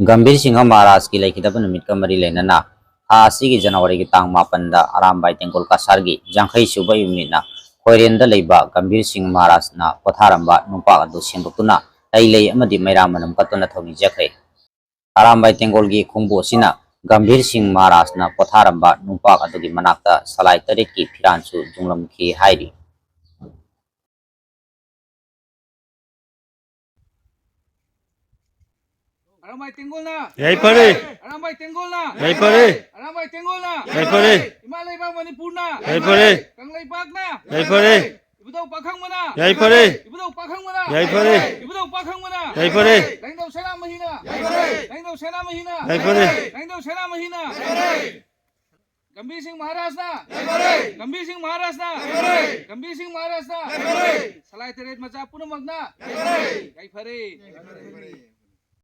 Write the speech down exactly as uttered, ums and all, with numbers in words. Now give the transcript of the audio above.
ꯒꯝꯚꯤꯔ ꯁꯤꯡꯍ ꯃꯍꯥꯔꯥꯖꯀꯤ ꯂꯩꯈꯤꯗꯕ ꯅꯨꯃꯤꯠꯀ ꯃꯔꯤ ꯂꯩꯅꯅ ꯊꯥ ꯑꯁꯤꯒꯤ ꯖꯅꯋꯥꯔꯤꯒꯤ ꯇꯥꯡ ꯃꯥꯄꯟꯗ ꯑꯔꯥꯝꯕꯥꯏ ꯇꯦꯡꯒꯣꯜ ꯀꯁꯥꯔꯒꯤ ꯌꯥꯡꯈꯩ ꯁꯨꯕ ꯌꯨꯝꯅꯤꯠꯅ ꯈꯣꯏꯔꯦꯟꯗ ꯂꯩꯕ ꯒꯝꯚꯤꯔ ꯁꯤꯡꯍ ꯃꯍꯥꯔꯥꯖꯅ ꯄꯣꯊꯥꯔꯝꯕ ꯅꯨꯡꯄꯥꯛ ꯑꯗꯨ ꯁꯦꯡꯗꯣꯛꯇꯨꯅ ꯂꯩ ꯂꯩ ꯑꯃꯗꯤ ꯃꯩꯔꯥ ꯃꯅꯝ ꯀꯠꯇꯨꯅ ꯊꯧꯅꯤꯖꯈ꯭ꯔꯦ꯫ ꯑꯔꯥꯝꯕꯥꯏ ꯇꯦꯡꯒꯣꯜꯒꯤ ꯈꯣꯡꯕꯨ ꯑꯁꯤꯅ ꯒꯝꯚꯤꯔ ꯁꯤꯡꯍ ꯃꯍꯥꯔꯥꯖꯅ ꯄꯣꯊꯥꯔꯝꯕ ꯅꯨꯡꯄꯥꯛ ꯑꯗꯨꯒꯤ ꯃꯅꯥꯛꯇ ꯁꯂꯥꯏ ꯇꯔꯦꯠꯀꯤ ꯐꯤꯔꯥꯟꯁꯨ ꯌꯨꯡꯂꯝꯈꯤ ꯍꯥꯏꯔꯤ꯫ ꯑꯔꯥꯝꯕꯥꯏ ꯇꯦꯡꯒꯣꯜꯅ ꯌꯥꯏꯐꯔꯦ꯫ ꯑꯔꯥꯝꯕꯥꯏ ꯇꯦꯡꯒꯣꯜꯅ ꯌꯥꯏꯐꯔꯦ꯫ ꯑꯔꯥꯝꯕꯥꯏ ꯇꯦꯡꯒꯣꯜꯅ ꯌꯥꯏꯐꯔꯦ꯫ ꯏꯃꯥ ꯂꯩꯕꯥꯛ ꯃꯅꯤꯄꯨꯔꯅ ꯌꯥꯏꯐꯔꯦ꯫ ꯀꯪꯂꯩꯄꯥꯛꯅ ꯌꯥꯏꯐꯔꯦ꯫ ꯏꯕꯨꯙꯧ ꯄꯥꯈꯪꯕꯅ ꯌꯥꯏꯐꯔꯦ꯫ ꯏꯕꯨꯙꯧ ꯄꯥꯈꯪꯕꯅ ꯌꯥꯏꯐꯔꯦ꯫ ꯏꯕꯨꯙꯧ ꯄꯥꯈꯪꯕꯅ ꯌꯥꯏꯐꯔꯦ꯫ ꯂꯥꯏꯅꯤꯡꯊꯧ ꯁꯅꯥꯃꯍꯤꯅ ꯌꯥꯏꯐꯔꯦ꯫ ꯂꯥꯏꯅꯤꯡꯊꯧ ꯁꯅꯥꯃꯍꯤꯅ ꯌꯥꯏꯐꯔꯦ꯫ ꯂꯥꯏꯅꯤꯡꯊꯧ ꯁꯅꯥꯃꯍꯤꯅ ꯌꯥꯏꯐꯔꯦ꯫ ꯒꯝꯚꯤꯔ ꯁꯤꯡ ꯃꯍꯥꯔꯥꯖꯅ ꯌꯥꯏꯐꯔꯦ꯫ ꯒꯝꯚꯤꯔ ꯁꯤꯡ ꯃꯍꯥꯔꯥꯖꯅ ꯌꯥꯏꯐꯔꯦ꯫ ꯒꯝꯚꯤꯔ ꯁꯤꯡ ꯃꯍꯥꯔꯥꯖꯅ ꯌꯥꯏꯐꯔꯦ꯫ ꯁꯂꯥꯏ ꯇꯔꯦꯠ ꯃꯆꯥ ꯄꯨꯝꯅꯃꯛꯅ ꯌꯥꯏꯐꯔꯦ꯫ ꯌꯥꯏꯐꯔꯦ꯫ ꯌꯥꯏꯐꯔꯦ꯫